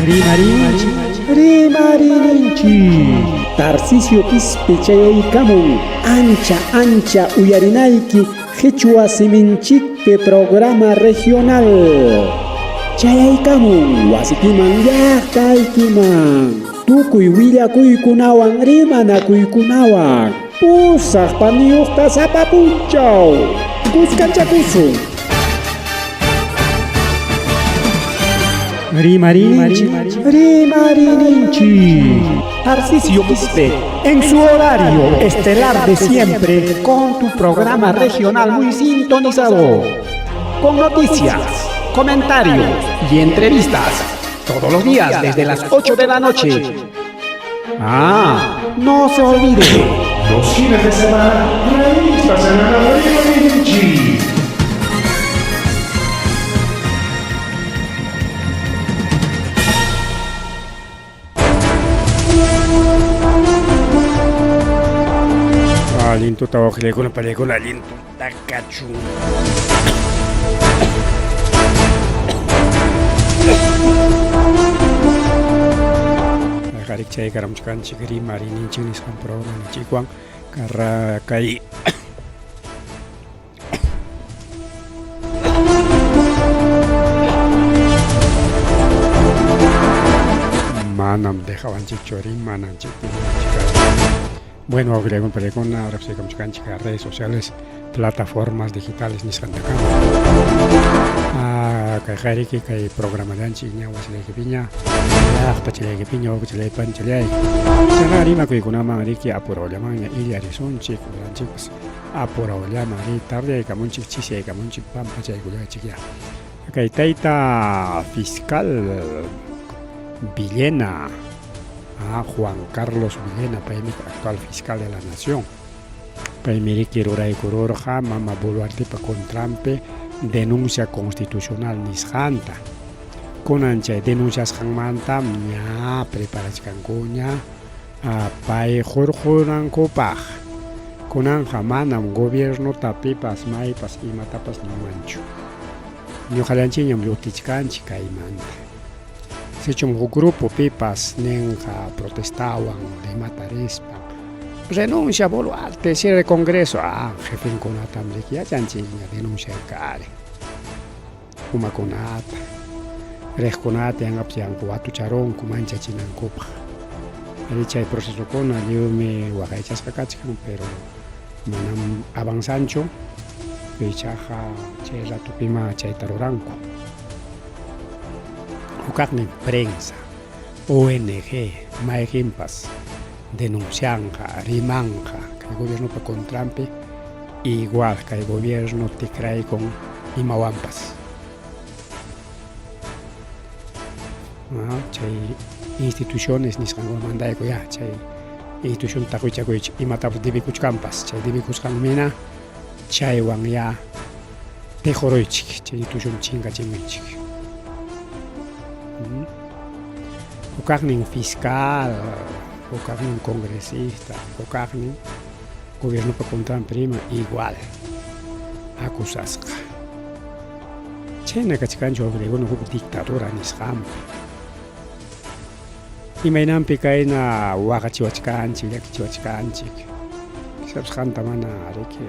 Rimarinchik, rimarininchik. Tarcisio Quispe chayaykamun ancha ancha uyarinayki qhichwa siminchikpi programa regional. Chayaykamun wasikiman llaqtaykiman. Tukuy willakuykunawan rimanakuykunawan. Pusaq paniyuqta sapa punchaw. Kuskanchakusun. Rimarinchik, rimarininchik. Tarcisio Quispe, en su horario estelar de siempre, con tu programa regional muy sintonizado. Con noticias, comentarios y entrevistas. Todos los días desde las 8 de la noche. Ah, no se olvide. Los fines de semana, revistas en la Rimarinchik. Allintuta waqllaykuna pallaykuna allintuta kachun. Qarik chay karamuchkanchik rimarininchik nisqan programa karra kay Manam dejawanchikchu rimananchik. Bueno, parekuna riqsiykamuchkanchik redes sociales, plataformas digitales nisqantakama. Ah, kay qariki kay programallanchik ña wasilaykipiña, llaqtachallaykipiña, wawqichalay panchalay. Chayna rimakuykunaman riki apurayllamanña illarisunchik, uranchikpas apurawllaman ri tardeyaykamunchik, chisiyaykamunchik, pampachaykullaychik ya. Kay tayta fiscal Villena, ah, Juan Carlos Villena, paymi actual fiscal de la nación. Paymi riki ruraykururqa mama Boluartepa contranpi denuncia constitucional nisqanta. Kunan chay denunciasqanmantam ña preparachkankuña pay hurqunankupaq. Kunanqa manam gobiernota pipas maypas imatapas ninmanchu. Ñuqallanchikñam llutichkanchik kaymanta. Sichum huk grupo pipas ninqa protestawan rimata rispan renuncia Boluarte, cierre Congreso, ah, jefenkunatam riki yachanchikña denunciaykari. Umakunata, riqkunata yanqapas yanqa watucharunku manchachinankupaq. Ari chay procesokuna lliwmi waqaychasqa kachkan, pero manam avanzanchu, ichaqa chay ratupima chayta ruranku. Hukaqnin prensa, ONG, mayqinpas denuncianqa, rimanqa kay gobiernopa contranpi, igual kay gobierno tikraykun imawanpas. Ah, chay instituciones nisqankuna mandayku ya chay institución taqwichakuychik imatapas debikuchkanpas chay debikusqanmina chaywan ya tejoruychik chay institución chinkachimuychik. Hukaqnin fiscal, hukaqnin congresista, hukaqnin gobiernopa contranpi riman igual acusasqa. Chhayna kachkanchu wawqillaykuna huk dictadura nisqanpi. Imaynanpi kayna waqachiwachkanchik, llakichiwachkanchik. Quizás qanta mana riki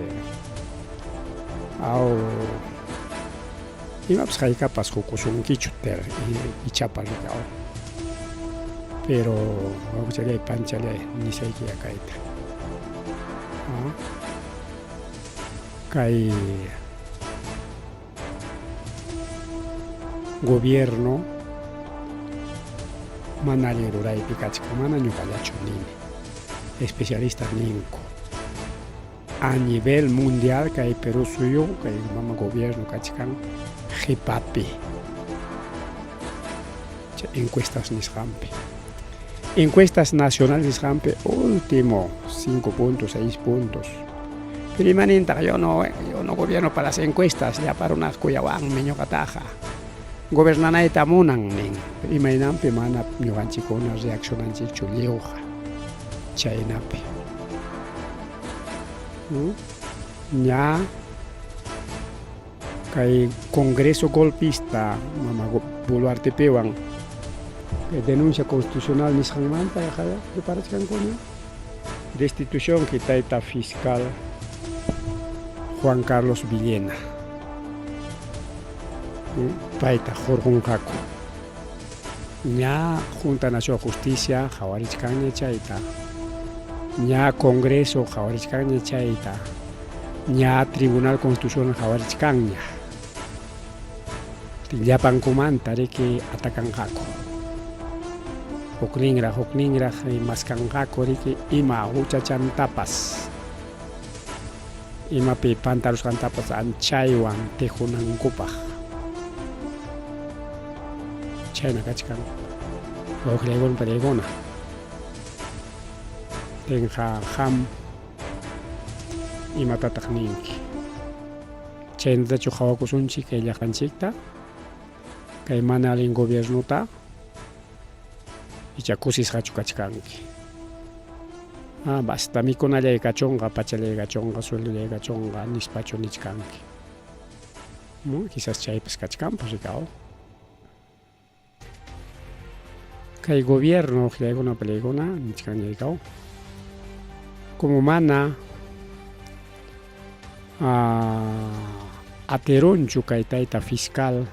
aw imapas haykapas hukusunkichu ter ichapa riki aw. Pero wawqichallay panchallay nisayki ya kayta. Kay gobierno mana allin ruraypi kachkan, mana ñuqallachu nini, especialistas ninku. A nivel mundial kay Perú suyu, kay mama gobierno kachkan qhipapi chay encuestas nisqanpi. Encuestas nacionales nisqanpi último 5 puntos, 6 puntos. Pero imanintaq yo no, yo no gobierno para las encuestas, llapa runaq kuyawanmi ñuqataqa. Gobernanayta munan nin. Pero imaynanpi mana ñuqanchikkuna reaccionanchikchu lliwqa chaynapi. Ña kay Congreso golpista mama Boluartepiwan Kay denuncia constitucional nisqanmanta yaqaya preparachkankuña destitución ki tayta fiscal Juan Carlos Villena. Payta hurqunqaku. Ña Junta Nacional Justicia qhawarichkanña chayta. Ña Congreso qhawarichkanña chayta. Ña Tribunal Constitucional qhawarichkanña. Llapankumanta riki atakanqaku. Hukninraq hukninraq maskanqaku riki ima huchachantapas. Imapi pantarusqantapas anchaywan tijunankupaq. Chhayna kachkan wawqillaykuna pariykuna. Tinqa qam imatataq ninki? Chaynatachu qhawakusunchik kay llaqtanchikta, kay mana allin gobiernota, icha kusisqachu kachkanki? Ah, basta mikunallay kachunqa, pachallay kachunqa, sueldollay kachunqa nispachu nichkanki? Quizás chaypas kachkanpas, rikaw. Kay gobierno uqllaykuna peleykuna nichkanña rikaw. Como mana atirunchu kay tayta fiscal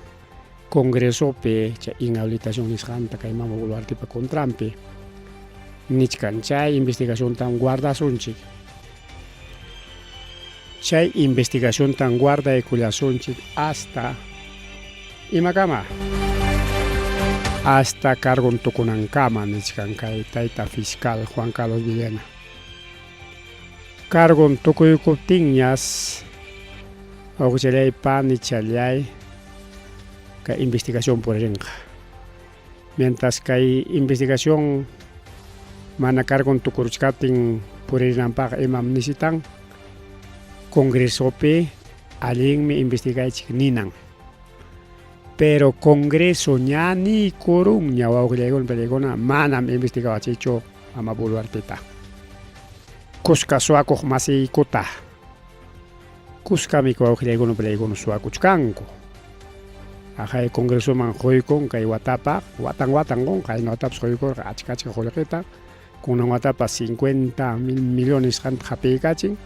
Congresopi chay inhabilitación nisqanta kay mama Boluartepa contranpi nichkan chay investigaciontam guardasunchik. Chay investigaciontam guardaykullasunchik hasta imakama? Hasta cargon tukunankama nichkan kay tayta fiscal Juan Carlos Villena. Cargon tukuykuptinñas wawqichalláy panichallay kay investigación puririnqa. Mientras kay investigación mana cargon tukuruchkaptin puririnanpaqqa imam necesitan? Congresopi allinmi investigaychik ninan. Pero Congreso ña niykurunña wawqillaykuna pariykuna manam investigawachichu mama Boluarteta. Kuska suwakuq masiykuta. Kuskami wawqillaykuna pariykuna suwakuchkanku. Aqhay Congresoman quykun kay watapaq, watan watan qun, qayna watapas quykurqa achka achka qullqita, kunan watapas 50 mil millones qanta hapiykachin,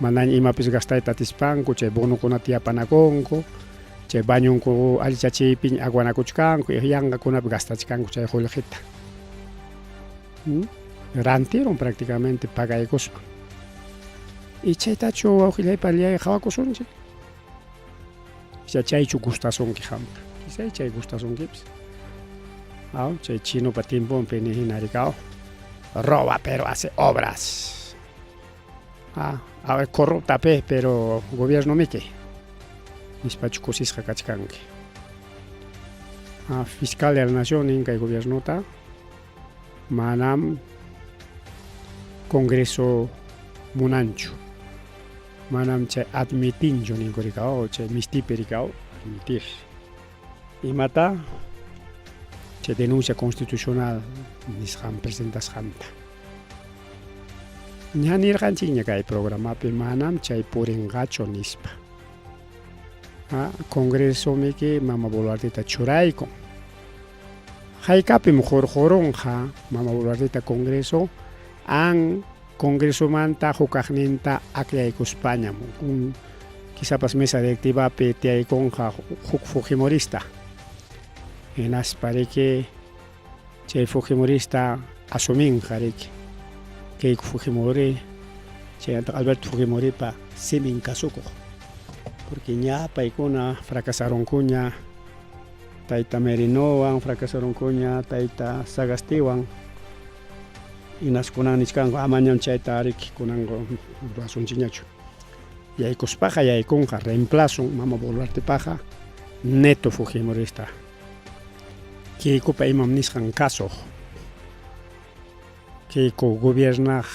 manaña imapis gastayta atispanku chay bonokunata yapanakunku, chay bañonku allichachiypiña aguanakuchkanku, yanqakunapi gastachkanku chay qullqita. Rantirun prácticamente pagaykuspa. Y chaytachu wawqillay pallay qhawakusunchik? Icha chaychu gustasunki qamta? Quizá chay gustasunkipis. Aw, chay chinopa tiemponpi ni hina rikaw. Roba pero hace obras. Ah, a ver, corrupta pe, pero gobierno miki. Nispachu kusisqa kachkanki. Ah, fiscal de la nación nin kay gobiernota manam Congreso munanchu. Manam chay admitinchu ninku rikaw, chay mistipi rikaw, admitir. Imata? Chay denuncia constitucional nisqan presentasqanta. Ña nirqanchikña kay programapi manam chay purinqachu nispa. Ah, Congreso miki mama Boluarteta churaykun. Haykapim hurqurunqa mama Boluarteta Congreso an Congresomanta hukaqninta akllaykuspañam un quizapas mesa directivapi tiyaykunqa huk fujimorista. Hinaspa riki chay fujimorista asuminqa riki Keiko Fujimori chaynataq Alberto Fujimoripa simin kasukuq. Porque ña paykuna fracasarunkuña tayta Merinowan, fracasarunkuña tayta Sagastiwan. Hinas kunan nichkanku amañam chayta riki kunanqa ruwasunchikñachu. Yaykuspaqa yaykunqa reemplazo mama Boluartepaqa neto fujimorista. Keikopa imam nisqan kasuq. Keiko gobiernaq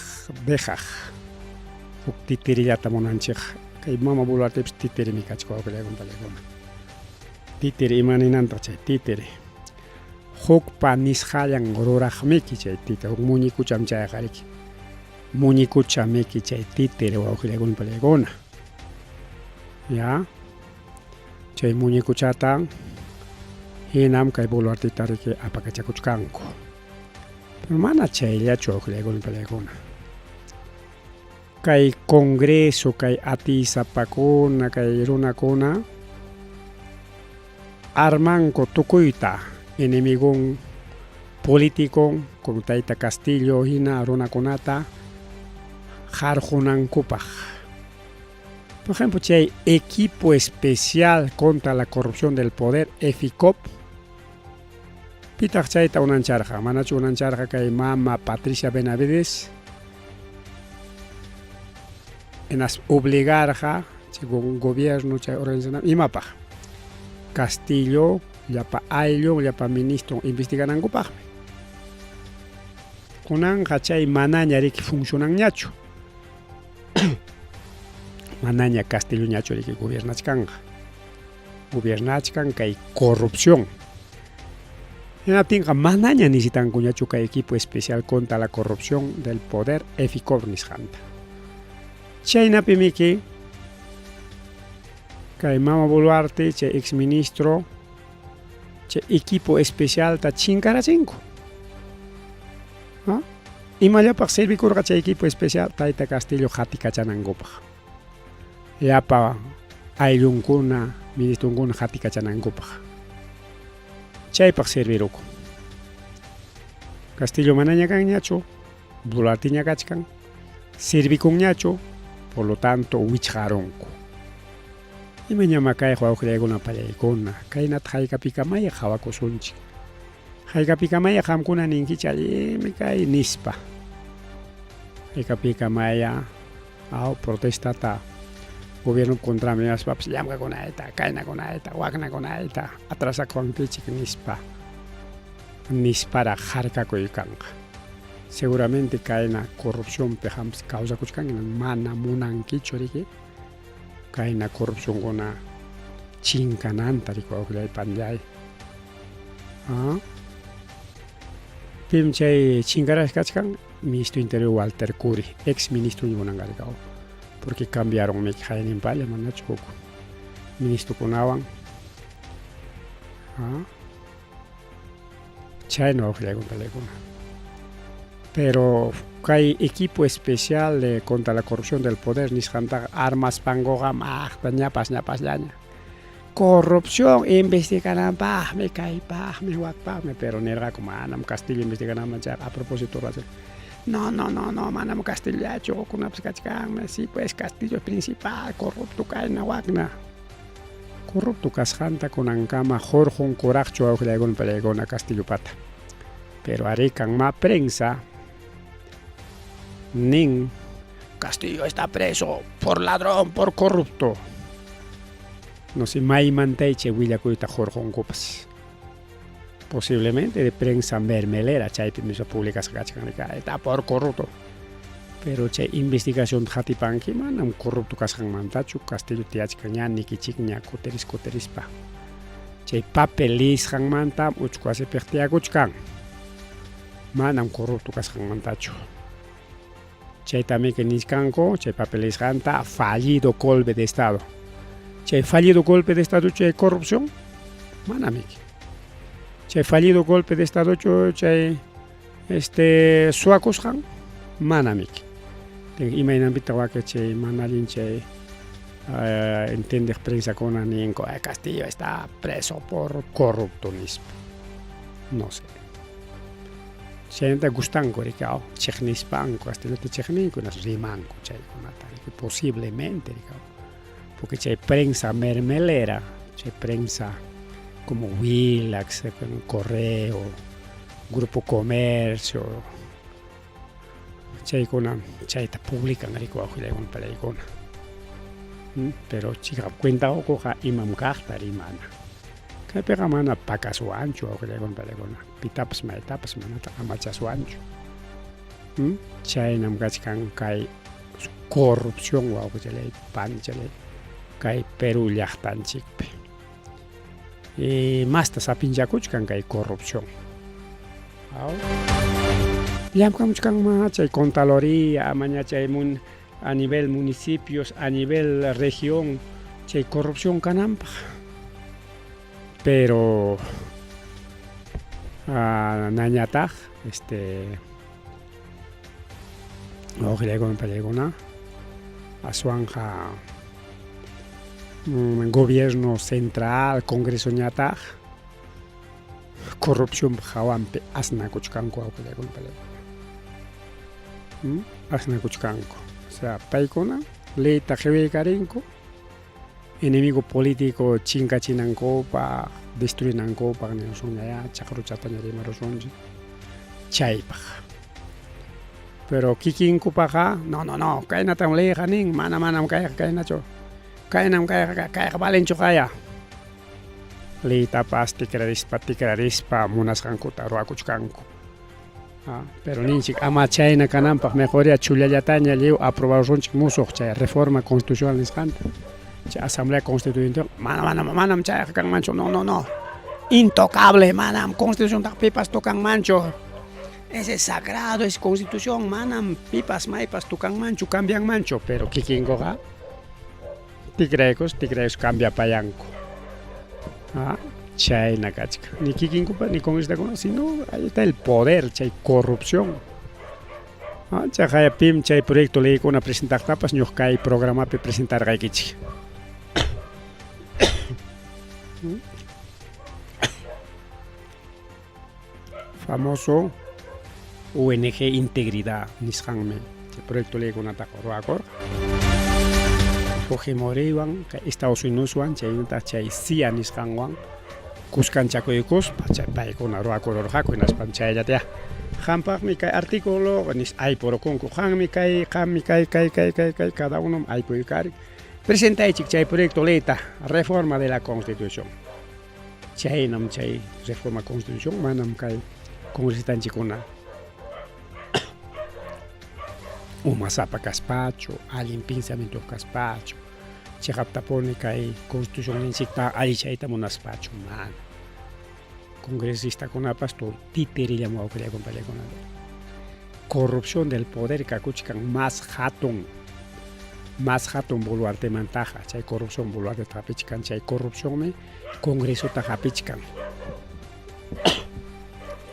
dejaq huk titirillata munanchik. Kay mama Boluartepis titirimi kachka wawqillaykuna pallaykuna. Titiri ima ninantaq chay titiri. Hukpa nisqallan ruraqmiki chay titiri, huk muñikucham chayqa riki. Muñikuchamiki chay titiri wawqillaykuna pallaykuna. Ya. Chay muñikuchata Hinam kay Boluarteta riki apakachakuchkanku. Pero mana chayllachu wawqillaykuna palaykuna. Kay Congreso, kay atiysapakuna, kay runakuna armanku tukuyta enemigon político como tayta Castillo hina runakunata harqunankupaq. Por ejemplo, chay Equipo Especial contra la Corrupción del Poder, EFICOP, pitaq chayta unancharqa? Manachu unancharqa kay mama Patricia Benavides? Hinas obligarqa chay gobierno, chay organización, imapaq? Castillo, llapa ayllun, llapa ministron investiganankupaqmi. Kunanqa chay manaña riki funcionanñachu. Manaña Castilloñachu riki gobiernachkanqa. Gobiernachkan kay corrupción. Hinaptinqa manaña necesitankuñachu kay equipo especial contra la corrupción del poder EFICOP nisqanta. Chaynapimiki kay Mama Boluarte, chay exministro, chay equipo especialta chinkarachinku. ¿Ah? Imallapaq servikurqa chay equipo especial Tayta Castillo qatikachanankupaq. Llapa ayllunkuna, ministronkuna qatikachanankupaq. Chaypaq serviruku. Castillo manaña kanñachu, Boluarteña kachkan, servikunñachu, por lo tanto wichqarunku. Imañama kay wawqillaykuna pallaykuna, kaynata haykapikamaya qhawakusunchik. Haykapikamaya qamkuna ninkichik allinmi kay nispa. Haykapikamaya aw protestata gobierno contrami nispapas llamkakunayta, kaynakunayta, waknakunayta atrasakuwankichik nispa nisparaq harkakuy kanqa. Seguramente kayna corrupcionpi qampas kawsakuchkanki mana munankichu riki kayna corrupcionkuna chinkananta riki wawqillay panillay. ¿Ah? Pim chay chinkarasqa kachkan ministro interior Walter Curi, ex ministro kunanqa rikaw. Porque cambiaron hayninpalla manachu huk ministrokunawan. ¿Ah? Chayna wawqillaykuna. Pero kay equipo especial de contra la corrupción del poder nisqantaqa armaspankuqa maqta ñapas ñapasllaña. Corrupción investigananpaqmi, kaypaqmi, wakpaqmi, pero nirqaku manam Castillo investigananman chayqa a propósito rurasqa. No, no, no, no, manam Castillachu, hukkunapas kachkanmi, sí pues Castillo es principal, corrupto kayna wakna. Corrupto kasqanta kunankama hurqunkuraqchu wawqillaykuna pallaykuna Castillopata. Pero arí kanma prensa nin Castillo está preso por ladrón, por corrupto. No sé, maymantay chay willakuyta hurqunkupas. Posiblemente de prensa mermelera chaypi mismo publicasqa kachkan está por corrupto. Pero chay investigación qatipanki manam corrupto kasqanmantachu Castillo tiyachkan ña nikichikña kuteris kuterispa. Chay papel lisqanmanta uchku wasipiq tiyakuchkan. Manam corrupto kasqanmantachu. Chaytamiki nichkanku chay papel lisqanta fallido golpe de estado. Chay fallido golpe de estado chay corrupción manamiki. Chay fallido golpe de estado chay este suwakusqan manamiki. Imaynanpitaq waka chay mana allin chay entendeq prensakuna ninku Castillo está preso por corrupto nispa. No sé. Chaymanta gustanku riki aw chiqnispanku Castillota chiqninku rimanku chaykunata riki posiblemente riki porque chay prensa mermelera, chay prensa como Willax, Correo, Grupo Comercio, chaykuna chayta publican riki wawqillaykuna palaykuna. Pero chiqap cuenta ukuqa imam kaqta rimana. Kaypiqa mana pakaswanchu wawqillaykuna palaykuna, pitapas maytapas manataq amachaswanchu. Chaynam kachkan kay corrupción wawqichalay panichalay kay Perú llaqtanchikpi. Y masta sapinchakuchkan kay corrupción. Llamkamuchkanma chay Contraloría, amaña chay a nivel municipios, a nivel región, chay corrupción kananpaq. Pero Nañataq este wawqillaykuna pallaykuna aswanqa gobierno central congresoñataq corrupcionpa hawanpi asnakuchkanku wawqillaykuna pallaykuna asnakuchkanku o sea paykuna leyta qiwiykarinku enemigo político chinkachinankupaq destruinankupaq nirusunñayá chaqruchataña rimarusunchik chaypaq pero kikinkupaqa no no no kaynatam leyqa nin mana manam kayqa kaynachu kaynam kayqa kayqa valenchu qaya leytapas tikrarispa tikrarispa munasqankuta ruwakuchkanku Pero ninchik ama chayna kananpaq mejoría chullallataña lliw aprobarusunchik musuq chay reforma constitucional nisqanta. Chay asamblea constituyente mana mana manam chayqa kanmanchu no no no intocable manam constituciontaqa pipas tocanmanchu ese es sagrado es constitución manam pipas maypas tocanmanchu cambianmanchu pero kikinkuqa tikraykus tikraykus cambiapayanku chayna kachkan ni kikinkupa ni congresistakuna sino ahí está el poder chay corrupción chaqaya pim chay proyecto leykuna presentaqtapas ñuqa kay programapi presentarqaykichik famoso ONG Integridad nisqanmi chay proyecto leykunataqa ruwakurqa Fujimoriwan kay Estados Unidoswan chaynataq chay CIA nisqanwan kuskanchakuykuspa chay paykuna ruwakururqaku hinaspam chayllata qampaqmi kay artículo nispa aypurukunku qanmi kay qammi kay kay kay kay kay cada unom aypuykarin presentaychik chay proyecto leyta reforma de la constitución Chaynam chay reforma constitución manam kay congresistanchikkuna umasapa kaspachu, allin pensamientoyuq kaspachu, chiqaptapuni kay constitucionninchikta allichayta munaspachu, mana. Congresistakunapas titirillam wawqillayku pallaykuna. Corrupción del poder kakuchkan más hatun más hatun Boluartemantaqa chay corrupción Boluarteta hapichkan chay corrupcionmi Congresota hapichkan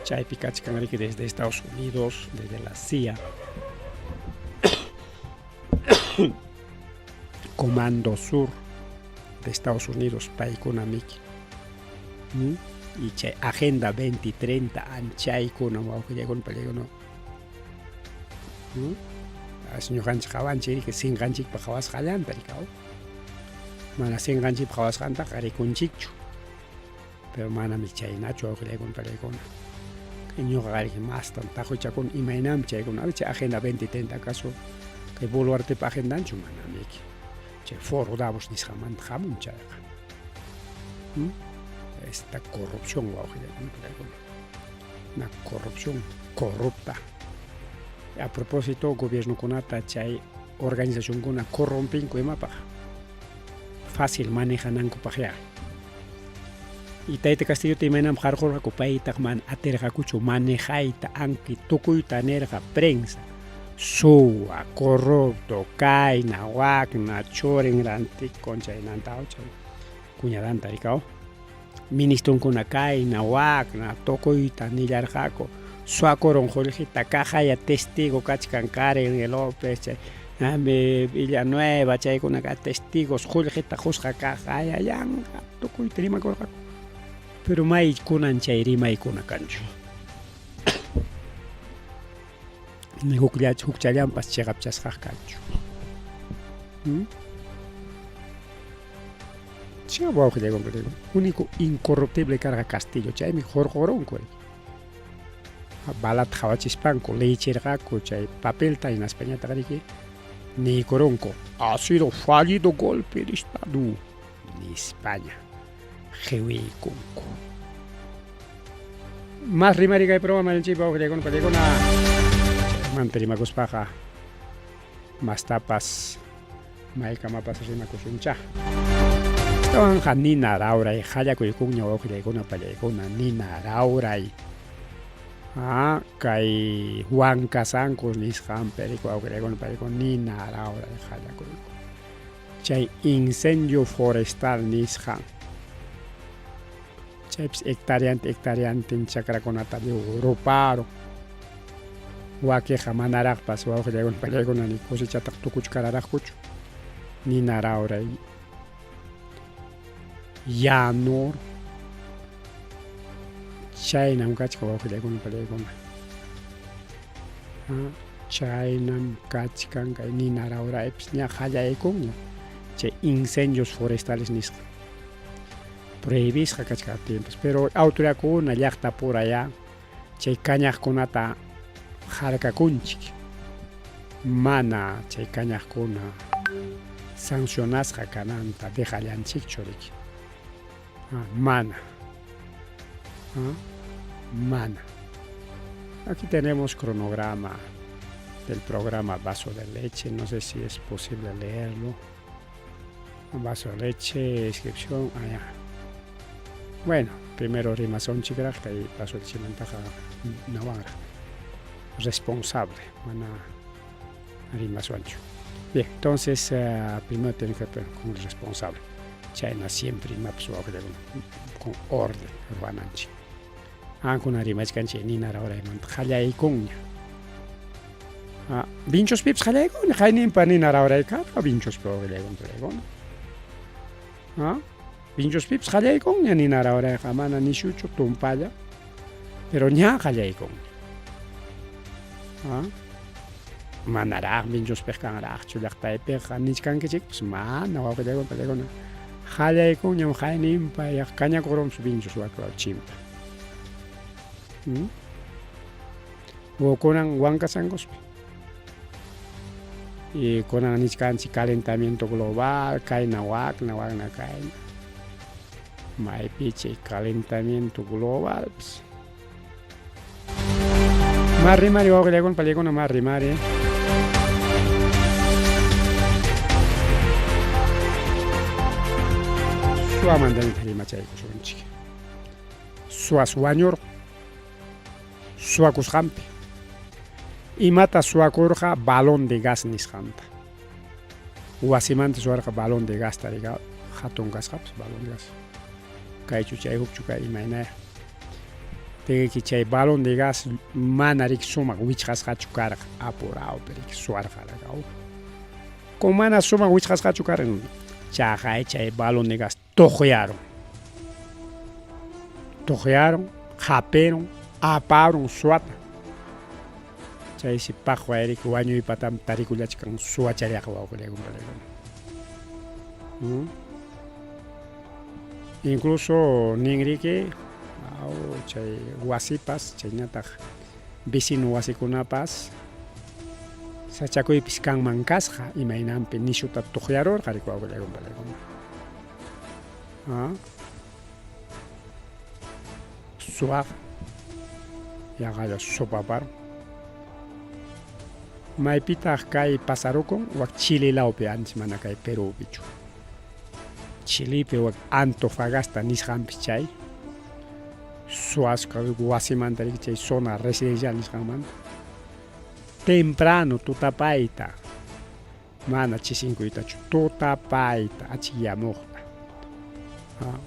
chaypi kachkan riki desde Estados Unidos desde la CIA Comando Sur de Estados Unidos paykuna miki y chay Agenda 2030 anchaykuna wawqillaykuna pallaykuna as ñuqanchik qawanchik riki sinqanchikpa qawasqallanta rikaw mana sinqanchikpa qawasqantaqa rikunchikchu pero manami chaynachu wawqillaykuna pallaykuna ñuqaqa riki mastam taquchakuni imaynanpi chaykuna chay Agenda 2030 acaso kay Boluartepa agendanchu manamiki chay Foro Davos nisqanmanta hamun chayqa esta corrupción wawqillaykuna pallaykuna una corrupción corrupta a propósito gobiernokunata chay organizacionkuna corrompinku imapaq fácil manejanankupaqya y tayta Castillota imaynanpaq qarqurqaku paytaq mana atirqakuchu manejayta anki tukuyta nirqa prensa suwa corrupto kayna wakna churin rantikun chaynanta chay cuñadanta rikaw ministronkuna kayna wakna tukuyta nillarqaku suwakurun qullqita kaqaya testigo kachkan Karen López chay Villanueva chaykunaka testigos qullqita qusqa kaqaya yanqa tukuyta rimakurqaku pero may kunan chay rimaykuna kanchu ni hukchallanpas chiqapchasqaq kanchu Chay wawqillayku único incorruptible karqa Castillo chaymi hurqurunku balata qhawachispanku leyichirqaku chay papelta hinaspañataq riki niykurunku ha sido fallido golpe de estado nispaña qiwiykunku más rimari kay programa ninchikpa wawqillaykuna pallaykuna chaymanta rimakuspaqa mastapas maykamapas rimakusunchá. Astawanqa nina rawray qallakuykunña wawqillaykuna pallaykuna nina rawray. Ah, kay Huancasancos nisqanpi riku wawqillaykuna pallaykuna nina rawray qallakuykun. Chay incendio forestal nisqan. Chaypis hectareantin hectareantin chakrakunata lliw ruparun. Wakiqa manaraqpas wawqillaykuna pallaykuna ni cosechataq tukuchkararaqkuchu. Nina rawray yanur. Chaynam kachkan wawqillaykuna pallaykuna. Chaynam kachkan kay nina rawraypis ña qallaykunña chay incendios forestales nisqa. Prohibisqa kachkaptinpas, pero autoridadkuna llaqtapurayá chay kañaqkunata harkakunchik, mana chay kañaqkuna sancionasqa kananta dejallanchikchu riki. Mana. Mana. Aquí tenemos cronograma del programa Vaso de Leche, no sé si es posible leerlo. Vaso de leche, inscripción, allá. Bueno, primero rimasunchikraqta y vaso de lechemantaqa nawanraq. Responsable, mana rimasuanchu. Bien, entonces primero tiene que ver con el responsable. Chayna siempre imapas wawqillakuna con orden ruwananchik. Ankuna rimachkanchik nina rawraymanta qallaykunña. Vinchospipas qallaykunña, qayninpa nina rawraykarqa vinchospi wawqillaykuna turaykuna. Vinchospipas qallaykunña nina rawrayqa, mana nishuchu tumpalla, pero ña qallaykunña. Manaraq vinchospiqa kanraqchu llaqtaypiqa nichkankichikpas, mana wawqillaykuna turaykuna. Qallaykunñam qayninpa yaq kañakurunpas vinchos waklaw chimpa. Kunan Huancasancospi. Y kunan nichkanchik calentamiento global, kayna wakna, wakna kayna. Maypi chay calentamiento global. Pues. Más rimari wawqillaykuna pallaykuna más rimari. Suamanta rimachaykusunchik. Suas wañurqa. Suwakusqanpi. Imata suwakurqa balón de gas nisqanta. Wasimanta suwarqa balón de gasta riqa hatun kasqapas balón de gas. Kaychu chay hukchu kay imaynaya. Tiki chay balón de gas mana riki sumaq wichqasqachu karqa apurawpi riki suwarqa rakaw. Con mana sumaq wichqasqachu karqa chaqay chay balón de gas tuqyarun. Tuqyarun, hapirun, aparun suwata. Chaysi paqway riki wañuypatam tarikullachkan suwachallaqa wawqillaykuna palaykuna. Incluso ninriki chay wasipas chaynataq vecino wasikunapas sachakuypis kanman kasqa imaynanpi nishuta tuqyarurqa riki wawqillaykuna palaykuna. Suwaq yaqalla sopaparun. Maypitaq kay pasarukun wak Chile lawpi ancha mana kay Perúpichu. Chilepi wak Antofagasta nisqanpis chay suwasqa wasimanta riki chay zona residencial nisqanmanta temprano tutapayta mana chisinkuytachu tutapayta achikyamuqta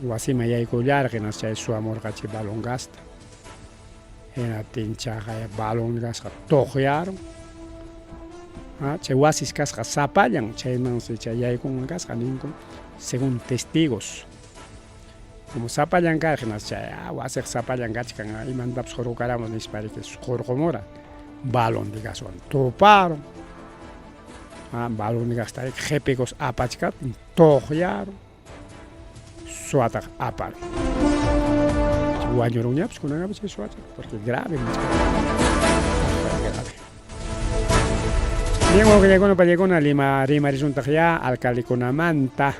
wasiman yaykullarqa hinaspa chay suwamurqa chay balón gasta. Hinaptin chaqay balón gasqa tuqyarun. Chay wasis kasqa sapallan chaymansi chay yaykunman kasqa ninku según testigos. Como sapallan karqa hinaspa chay wasiqa sapallan kachkan imantapas hurqukaramos nispa riki hurqumura balón de gaswan tuparun. Balón de gasta riki qhipikos apachkaptin tuqyarun. Suwataqa aparun. Wañurunñapas kunanqa chay suwacha porque grave grave. Bien, wawqillaykuna pallaykuna Lima rimarisuntaq ya alcaldekunamanta,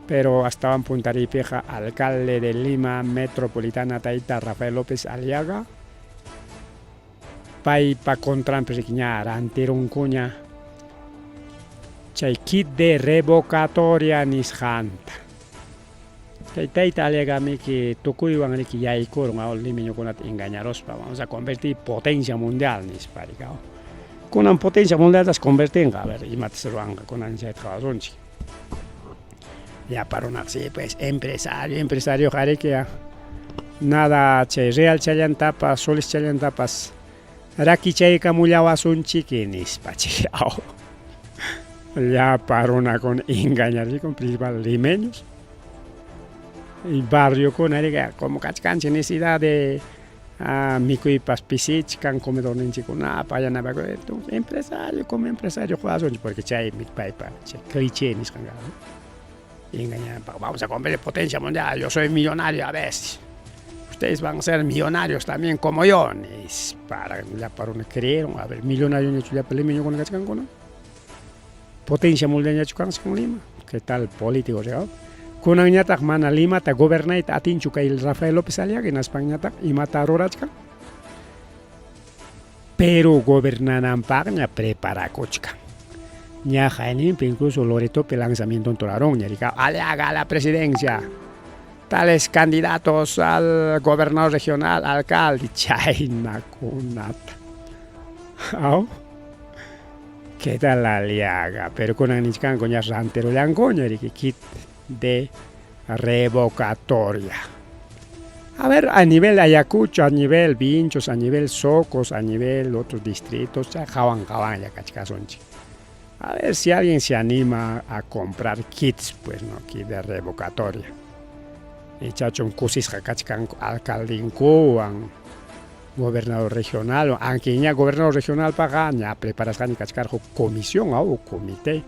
pero astawan puntariypiqa alcalde de Lima Metropolitana tayta Rafael López Aliaga paypa contranpi riki ña rantirunkuña chay kit de revocatoria nisqanta. Chay tayta Aliagamiki tukuywan riki yaykurun limeñokunata engañaruspa vamos a convertir potencia mundial nispa riki. Kunan potencia mundialtas convertinqa, a ver imatas ruwanqa kunan chayta qhawasunchik. Llapa runaqa sí pues empresario, empresario riki Nada chay real challantapas, soles challantapas rakichaykamullawasunchiki nispa chay llapa runakuna engañarikun principal limeños y barriokuna rika como kachkanchik necesidad de mikuypas pisichkan comedorninchikkunapa yanapakun entonces empresario como empresario qowasunchik porque chaymi paypa chay cliché nisqan karqa engañanapaq vamos a convertir potencia mundial yo soy millonario a veces ustedes van a ser millonarios también como yo nispa llapa runa creyeron a ver millonarioñachu llapa limeñokuna kachkankuna potencia mundialñachu kachkan Lima qué tal político riqaw kunanñataq mana Limata gobernayta atinchu kay Rafael López Aliaga hinaspanñataq imata rurachkan pero gobernananpaqña preparakuchkan ña hayninpi incluso Loretopi lanzamiento rurarunña riqaw Aliaga a la presidencia tales candidatos al gobernador regional, alcalde, chaynakunata aw qué tal Aliaga pero kunan nichkanku ña rantirullankuña riki kit de revocatoria. A ver, a nivel Ayacucho, a nivel Vinchos, a nivel Socos, a nivel otros distritos, ya hawan hawanlla kachkasunchik. A ver si alguien se anima a comprar kits, pues no, kit de revocatoria. Ichachum kusisqa kachkanku alcaldinkuwan, gobernador regional, aunque ña gobernador regionalpaqa ña preparasqaña kachkarqa huk comisión o comité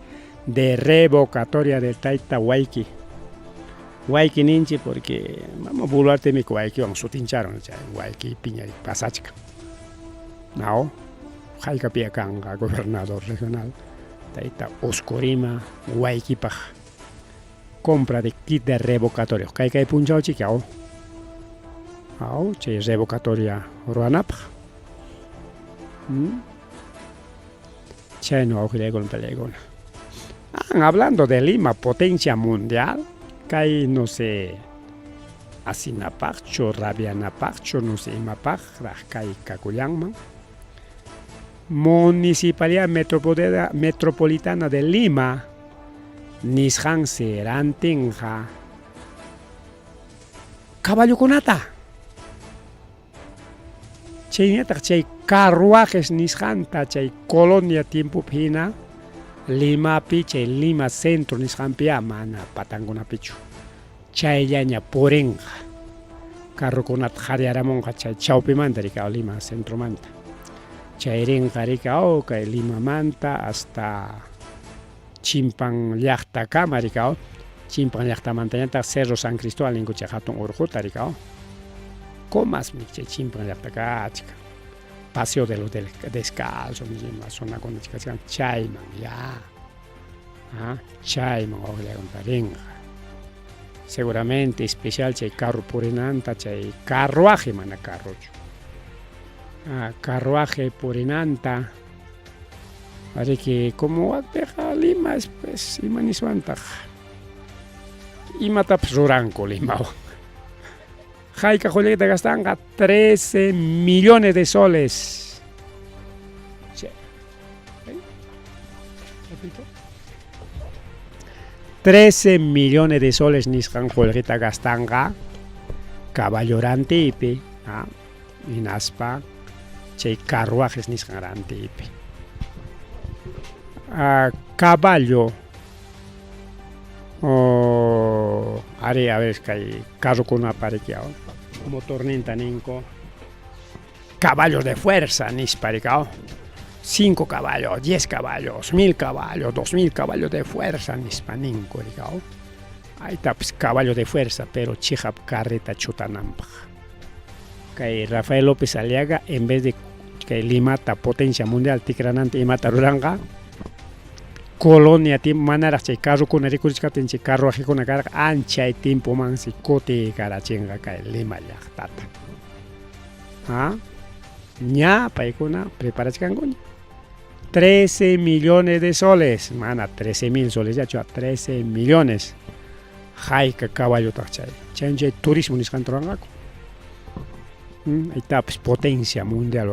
de revocatoria del tayta Wayki. Wayki ninchik porque mama Boluartemi Waykiwan sutincharon chay Waykipiña pasachkan. No, haykapia kanqa gobernador regional tayta Oscorima Waykipaq compra de kit de revocatorio. Kay kay punchawchiki aw. Aw, chay revocatoria ruwanapaq. Chayna wawqillaykuna palaykuna. Hablando de Lima, potencia mundial, kay no sé, asinapaqchu, rabianapaqchu, no sé imapaqraq kay kakullanman. Municipalidad Metropolitana de Lima nisqansi rantinqa caballokunata. Chaynataq chay carruajes nisqanta chay colonia tiempopi hina Limapi chay Lima centro nisqanpi mana patankunapichu chayllaña purinqa carrokunata qaryaramunqa chay chawpimanta rikaw Lima centromanta chay rinqa rikaw kay Limamanta hasta Chimpan llaqtakama rikaw Chimpan llaqtamantañataq Cerro San Cristóbal ninku chay hatun urquta rikaw Comasmi chay Chimpan llaqta kachkan Paseo de los Descalzos ima zonakuna kachkan chayman ya chayman wawqillaykuna rinqa seguramente especial chay carro purinanta chay carruaje mana carrochu carruaje purinanta riki como wakpiqa Lima es pues ima niswantaq imatapas ruranku Limawan hayka qullqita gastanqa 13 millones de soles 13 millones de soles nisqan qullqita gastanqa caballo rantiypi hinaspa chay carruajes nisqan rantiypi. Caballo ari a ver kay carrokunapa riki motorninta ninku caballos de fuerza nispa rikaw 5 caballos, 10 caballos, 1000 caballos, 2000 caballos de fuerza nispa ninku rikaw aytapas caballo de fuerza pero chiqap carreta chutananpaq kay Rafael López Aliaga en vez de kay Limata potencia mundial tikrananta imata ruranqa colonia tiempo manaraq chay carrokuna rikurichkaptin chay carruajekuna karqa anchay tiempomansi kutiykarachinqa kay Lima llaqtata. Ña paykuna preparachkankuña 13 millones de soles, mana 13 mil soles yachu, 13 millones. Hayka caballotaq chay, chay chay turismo nisqanta ruranqaku. Aytapas potencia mundial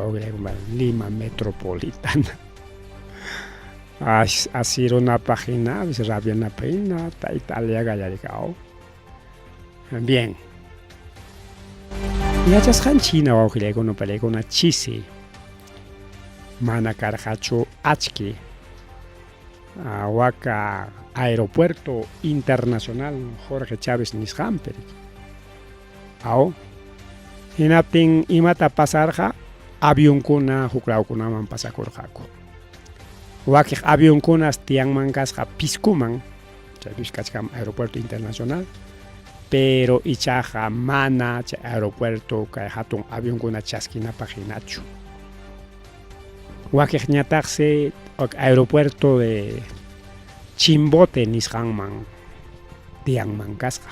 Lima metropolitana. Asirunapaq hina, rabianapaq hina, tayta Aliaga yarikaw. Bien. Yachasqanchik hina wawqillaykuna palaykuna chisi mana karqachu achki waka aeropuerto internacional Jorge Chávez nisqanpi riki. Aw. Hinaptin imata pasarqa avionkuna huk lawkunaman pasakurqaku. Wakiq avionkunas tiyanman kasqa Piscoman, chaypis kachkan aeropuerto internacional, pero ichaqa mana chay aeropuerto kay hatun avionkuna chaskinapaq hinachu. Wakiqñataqsi aeropuerto de Chimbote nisqanman tiyanman kasqa.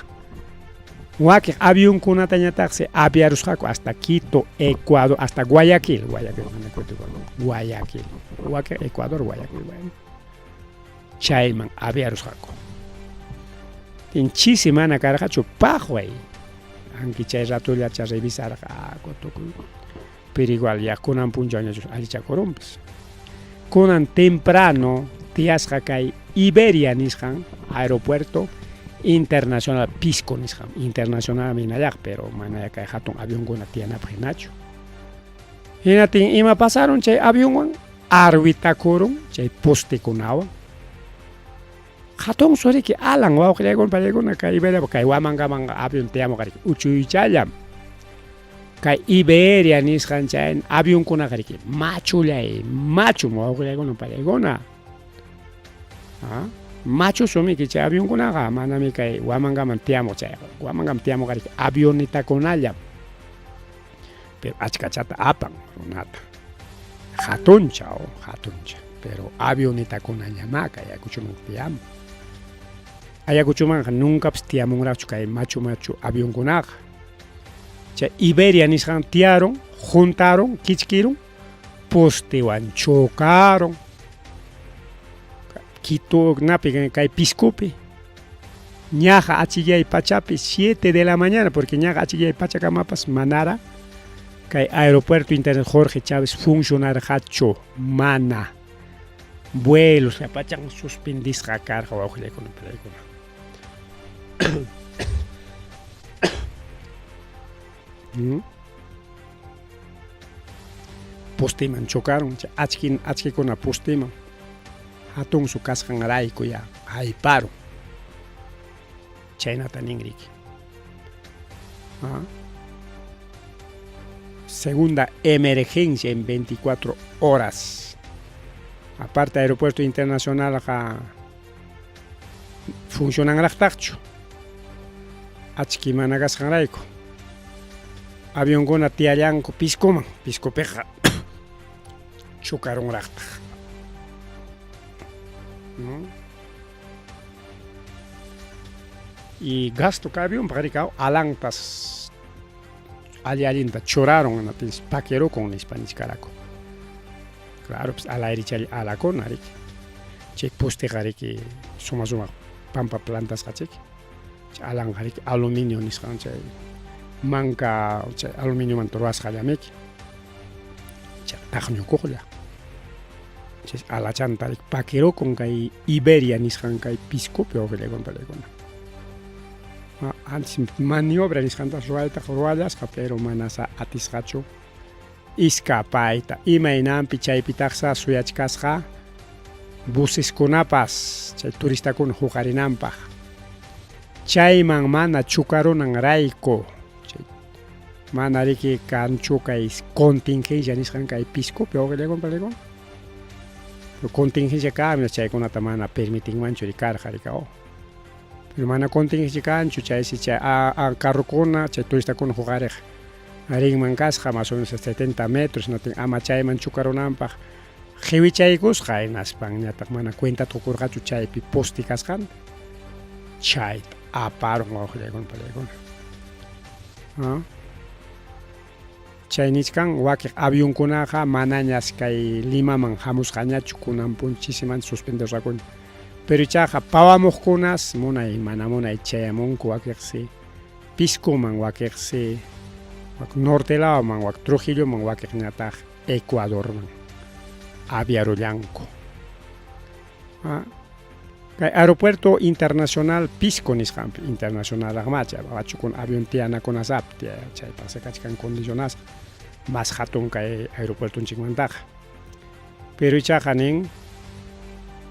Wakiq avionkunatañataqsi aviarusqaku hasta Quito, Ecuador, hasta Guayaquil, Guayaquil, Guayaquil, wakiq Ecuador, Guayaquil, Guayaquil. Chayman aviarusqaku. Chisi mana karqachu paqway. Anki chay ratollacha revisarqaku tukuy. Pero igual ya kunan punchawñachus allichakurunpas. Kunan temprano tiyasqa kay Iberia nisqan aeropuerto internacional Pisco nisqan internacional hinallaq pero mana kay hatun avionkuna tiyanapaq hinachu. Hinatin ima pasaron chay avionwan arwitakurun chay postekunawan. Hatun suriki alan wawqillaykuna pallaykuna kay Iberia kay Huamangaman avion tiyamuq uchuychallam. Kay Iberia nisqan chay avionkunaqa riki machullay machum wawqillaykuna pallaykuna. Ah, machu sumiki chay avionkunaqa manami kay Huamangaman tiyamuq chayqa. Huamangaman tiyamuq riki avionitakunallam. Pero achkachata apan runata. Hatuncha o hatuncha. Pero avionitakunallamá kay Ayacuchoman tiyamun. Ayacuchomanqa nuncapas tiyamunraqchu kay machu machu avionkunaqa. Chay Iberia nisqan tiyaron, juntaron, kichkirun, postewan chocaron. Quito napi kay Piscopi. Ñaqa achikyay pachapi 7 de la mañana, porque ñaqa achikyay pachakamapas manara kay aeropuerto internacional Jorge Chávez funcionarqachu mana. Vuelos llapachan suspendisqa karqa wawqillaykuna palaykuna. Posteman chocaron, achkin achkikuna posteman. Hatunsu kasqanrayku ya hayparun. Chaynata ninriki. Segunda emergencia en 24 horas. Aparte aeropuerto internacionalqa funcionanraqtaqchu. Achki mana kasqanrayku. Avionkuna tiyallanku Piscoman, Piscopiqa chocarunraqtaq. Y gasto kay avionpaq riki alantas alli allinta churaron hinaptinsi pakirukun nispa nichkaraku. Claro, pues al aire chay alakuna riki. Chay posteqa riki suma sumaq pampa plantasqa chiki. Chay alanqa riki aluminio nisqan chay manka chay aluminiomanta ruwasqallamiki. Chay taqñukuqlla. Chay alachanta riki pakirukun kay Iberia nisqan kay Piscopi wawqillaykuna palaykuna. Antes maniobra nisqanta ruwaytaq ruwallasqa pero manasa atisqachu iskapayta. Imaynanpi chaypitaqsa suyachkasqa buseskunapas chay turistakuna huqarinanpaq. Chayman mana chukarunan rayku. Chay mana riki kanchu kay contingencia nisqan kay Piscopi wawqillaykuna palaykuna. Contingencia kanmi chaykunata mana permitinmanchu karqa rika. Pero mana contingencia kanchu chaysi chay carrokuna chay turistakuna huqariq rinman kasqa más o menos 70 metros natin ama chayman chukarunanpaq qiwichaykusqa hinaspan ñataq mana cuentata qukurqachu chaypi poste kasqanta. Chayta aparun wawqillaykuna palaykuna. Chay nichkan wakiq avionkunaqa manañas kay Limaman hamusqañachu kunan punchisimanta suspenderqakuña. Pero ichaqa pawamuqkunas munay mana munay chayamunku wakiqsi Piscoman wakiqsi wak norte lawman wak Trujilloman wakiqñataq Ecuadorman aviarullanku. Kay aeropuerto internacional Pisco nisqanpi, internacionalraqmá chay wachukun avión tiyanakunasap chaypaqsi kachkan condicionasqa más hatun kay aeropuertonchikmantaqa. Pero ichaqa nin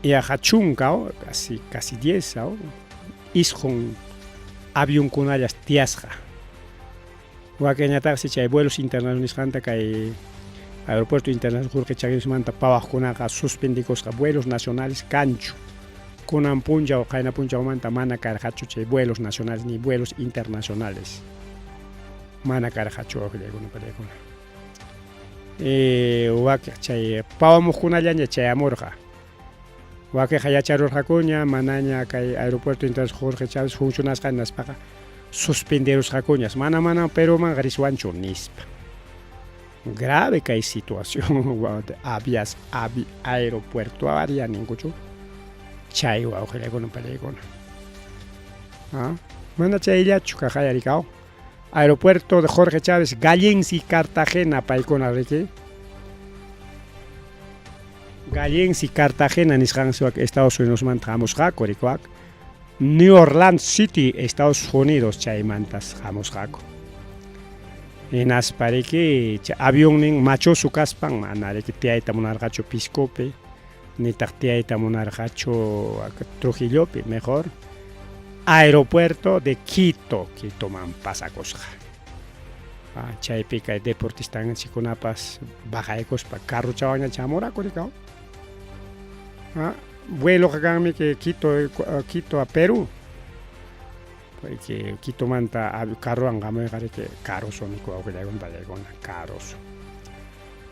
yaqa chunka casi casi diez isqun avionkunallas tiyasqa. Wakinñataqsi chay vuelos internacionales nisqanta kay aeropuerto internacional Jorge Chávez-manta pawaqkunaqa suspendikusqa vuelos nacionales kanchu. Kunan punchaw, qayna punchawmanta mana karqachu chay vuelos nacionales ni vuelos internacionales. Mana karqachu wawqillaykuna pariykuna. Wakiq chay pawamuqkunallaña chayamurqa. Wakiqa yacharurqakuña manaña kay aeropuerto internacional Jorge Chávez funcionasqa nispaqa suspenderusqakuñas mana mana Perumanqa riswanchu nispa. Grave kay situación avias avi aeropuertuaria ninkuchu chay wawqillaykuna pariykuna. Ah, mana chayllachu kaqaya rikaw. Aeropuerto de Jorge Chávez, Gallensi, Cartagena, paykuna riki. Gallensi, Cartagena nisqansi wak Estados Unidosmanta hamusqaku rikuwak. New Orleans City, Estados Unidos chaymantas hamusqaku. Hinaspa riki chay avionnin machoso kaspan mana riki tiyayta munarqachu Piscopi, nitaq tiyayta munarqachu Trujillopi, mejor aeropuerto de Quito, Quitoman pasakusqa. Ah, chaypi kay deportistanchikkunapas bajaykuspa carrochawanña chamuraku rikaw. Ah, vueloqa kanmi que Quito, Quito a Perú. Porque Quitomanta carrowan hamuyqa riki caroso niku wawqillaykuna pallaykuna, caroso.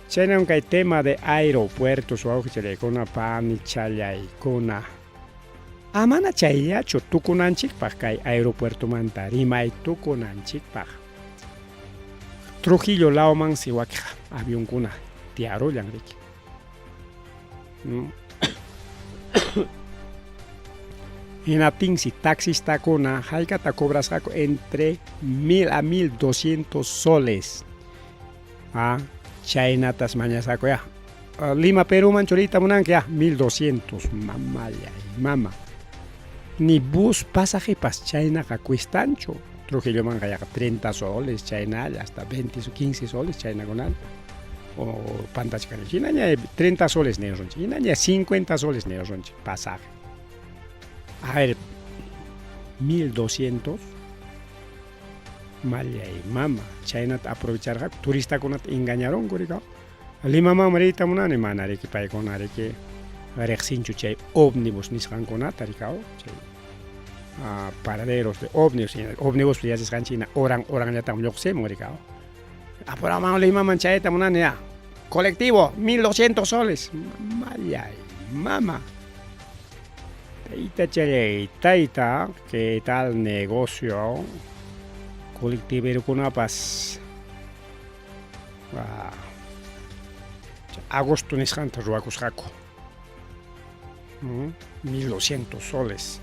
Chaynam kay tema de aeropuertos wawqichallaykuna panichallaykuna. Amana chayllachu tukunanchikpaq kay aeropuertomanta rimay tukunanchikpaq. Trujillo lawmansi wakiq avionkuna tiyarullan riki. Hinaptinsi taxistakuna haykata cobrasqaku entre 1000 a 1200 soles. Ah, chaynatas mañasqaku ya. Lima Peruman churiyta munanki ya 1200 mamallay mama. Ni bus pasajepas chaynaqa cuestanchu. Trujillomanqa yaqa 30 soles chaynalla hasta 20 15 soles chaynakunalla. O pantachkani hinaña 30 soles nirunchik, hinaña 50 soles nirunchik pasaje. A ver, 1200 mallay mama chaynata aprovecharqaku turistakunata engañarunku rika. Limamanmi riyta munani mana riki paykuna riki riqsinchu chay ómnibus nisqankunata rikaw chay paraderos de ómnibus ómnibus yachasqanchik hina horan horanllatam lluqsimun rikaw. Apuraman Limaman chayta munani ya. Colectivo 1200 soles. Mallay mama. Tayta challay tayta, ¿qué tal negocio? Colectiverokunapas agosto nisqanta ruwakusqaku. 1200 soles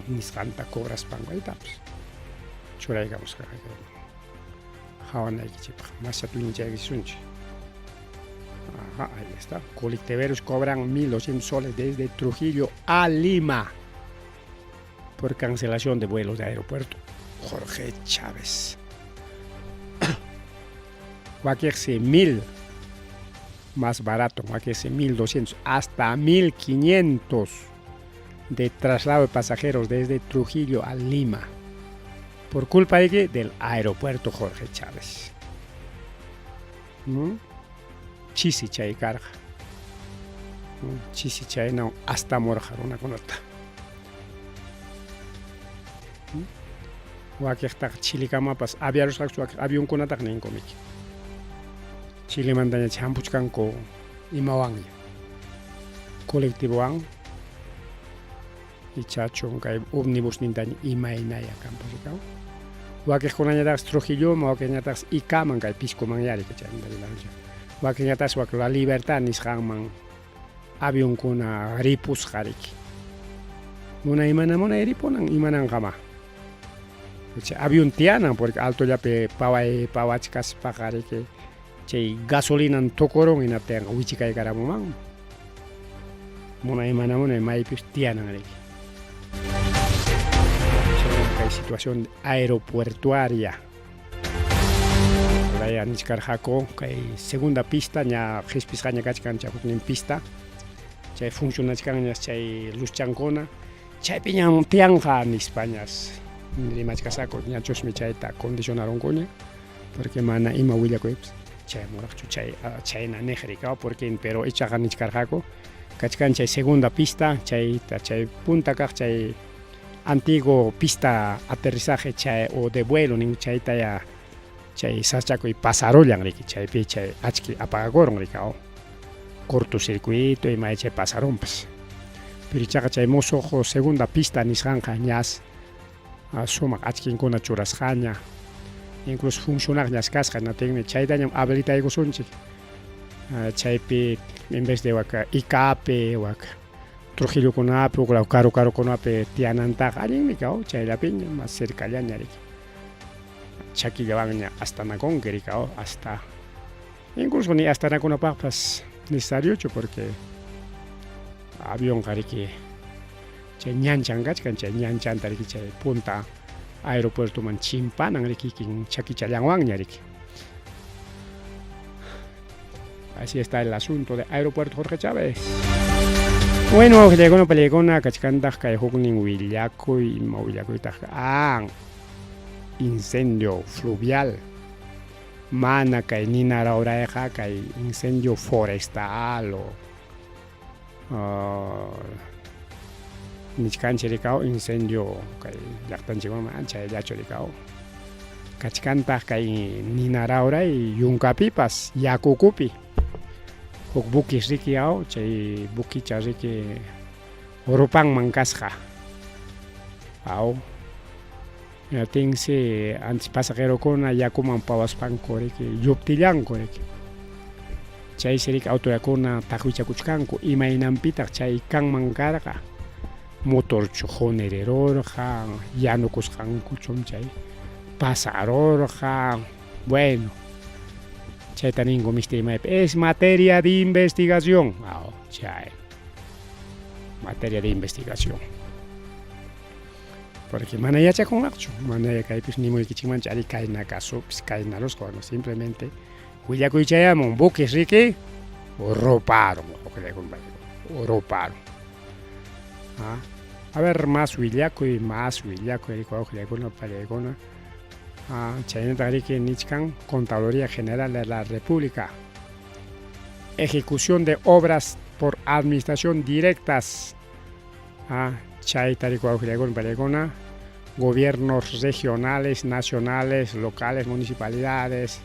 nisqanta cobraspanku aytapas churaykamusqa hawanaykichikpaq mascha tuñichaykisunchik. Ajá, ahí está. Colectiveros cobran 1200 soles desde Trujillo a Lima por cancelación de vuelos de aeropuerto Jorge Chávez. Wakiqsi 1000 más barato, wakiqsi 1200 hasta 1500 de traslado de pasajeros desde Trujillo a Lima. ¿Por culpa de qué? Del aeropuerto Jorge Chávez. Chisi chay karqa. Chisi chaynawan hasta murqa runakunata. Wakiqtaqa Chilikamapas aviarusqakuchu wakiq avionkunataqa ninku miki. Chilemantaña hampuchkanku imawanña. Colectivowan ichachu kay ómnibusnintaña imaynaya kanpas rikaw. Wakiqkunañataqsi Trujilloman, wakiqñataqsi Icaman kay Piscoman yari chaymanta rimanchik. Wakiqñataqsi wak La Libertad nisqanman avionkuna ripusqa riki. Munay mana munay ripunan imananqama. Chay avión tiyanan porque altollapi paway pawachkaspaqa riki chay gasolinan tukurun hinaptinqa wichikaykaramunmanmi. Munay mana munay maypis tiyanan riki. Kay situación aeropuertuaria. Raya nichkarqaku kay segunda pista ña qhispisqaña kachkan chay huknin pista. Chay funcionachkanñas chay luzchankuna. Chaypiñam tiyanqa nispañas rimachkasaku ñachusmi chayta condicionarunkuña porque mana ima willakuypas chayamuraqchu chay chayna niq rikaw porque pero ichaqa nichkarqaku kachkan chay segunda pista chayta chay punta kaq chay antiguo pista aterrizaje chay o de vuelo nin chayta ya chay sachakuy pasarullan riki chaypi chay achki apagakurun rikaw cortocircuito ima chay pasarunpas pero ichaqa chay musuq segunda pista nisqanqa ñas sumaq achkinkuna churasqaña incluso funcionaqñas kasqa natinmi chaytañam habilitaykusunchik chaypi en vez de wak Icapi wak Trujillokunapi huk law karu karukunapi tiyanantaqa allinmi kaw chayllapiña más cercallaña riki chakillawanña astanakunki riki hasta incluso ni astanakunapaqpas necesariochu porque avionqa riki chay ñanchan kachkan chay ñanchanta riki chay punta aeropuertoman chimpanan riki kikin chakichallanwanña riki. Así está el asunto de Aeropuerto Jorge Chávez. Bueno, llaykuna pallaykuna kachkantaq kay huknin willakuy ima willakuytaq ah incendio fluvial mana kay nina rawrayqa kay incendio forestal o nichkanchik rikaw incendio kay llaqtanchikman chayllachu rikaw kachkantaq kay nina rawray yunkapipas yakukupi huk buquis riki aw chay buquicha riki rupanman kasqa aw hinaptinsi antes pasajerokuna yakuman pawaspanku riki lluptillanku riki chaysi riki autoridadkuna taqwichakuchkanku imaynanpitaq chay kanman karqa motorchu qunirirurqa yanukusqankuchum chay pasarurqa bueno chayta ninku misti rimaypi es materia de investigación aw chay materia de investigación porque mana yachakunraqchu mana kaypis nimuykichikmanchu ari kayna kasupis kayna rusqa bueno simplemente willakuy chayamun buques riki ruparun ruparun ah a ver más willakuy más willakuy riki wawqillaykuna pallaykuna ah chaynataq riki nichkan Contraloría General de la República ejecución de obras por administración directas ah chayta riki wawqillaykuna pallaykuna gobiernos regionales, nacionales, locales, municipalidades